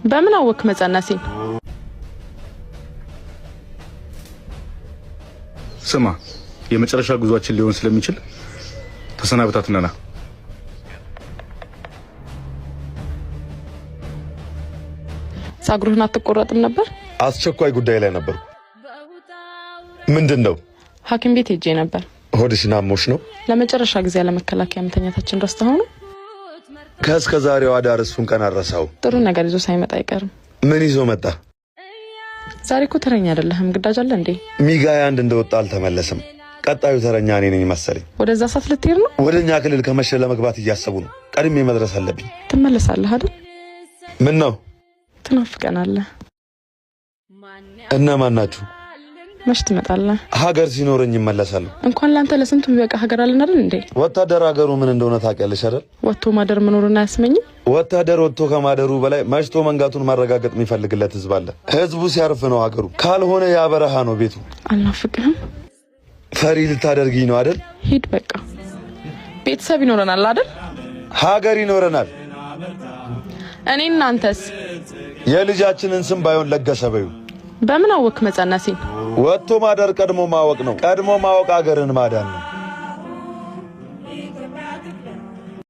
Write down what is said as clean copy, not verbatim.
በምን አወክ መጸነሴን? ስማ፣ የመጨረሻ ጉዟችን ሊሆን ስለሚችል ተሰናብታትና ና። ጸጉርህን አትቆረጥም ነበር? አስቸኳይ ጉዳይ ላይ ነበርኩ። ምንድን ነው? ሐኪም ቤት ሄጄ ነበር። ሆድሽን አሞሽ ነው? ለመጨረሻ ጊዜ ያለመከላከያ መተኛታችን ረስተኸው ነው? ከእስከ ዛሬው አዳር እሱን ቀን አረሳው። ጥሩ ነገር ይዞ ሳይመጣ አይቀርም። ምን ይዞ መጣ? ዛሬ እኮ ተረኛ አይደለህም። ግዳጅ አለ እንዴ? ሚጋይ አንድ እንደወጣ አልተመለሰም። ቀጣዩ ተረኛ እኔ ነኝ መሰለኝ። ወደዛ ሰዓት ልትሄድ ነው? ወደ እኛ ክልል ከመሸ ለመግባት እያሰቡ ነው። ቀድሜ መድረስ አለብኝ። ትመለሳለህ አይደል? ምን ነው? ትናፍቀናለህ። እነማን ናችሁ? መች ትመጣለህ? ሀገር ሲኖረኝ ይመለሳለሁ። እንኳን ለአንተ ለስንቱ የሚበቃ ሀገር አለን አይደል እንዴ? ወታደር ሀገሩ ምን እንደሆነ ታውቂያለሽ አይደል? ወጥቶ ማደር መኖሩን አያስመኝም። ወታደር ወጥቶ ከማደሩ በላይ መሽቶ መንጋቱን ማረጋገጥ የሚፈልግለት ህዝብ አለ። ህዝቡ ሲያርፍ ነው ሀገሩ፣ ካልሆነ ያ በረሃ ነው ቤቱ። አልናፍቅህም? ፈሪ ልታደርጊኝ ነው አይደል? ሂድ በቃ። ቤተሰብ ይኖረናል አይደል? ሀገር ይኖረናል። እኔ እናንተስ? የልጃችንን ስም ባይሆን ለገሰ በዩ። በምን አወክ መጸነሴን? ወጥቶ ማደር ቀድሞ ማወቅ ነው። ቀድሞ ማወቅ ሀገርን ማዳን ነው።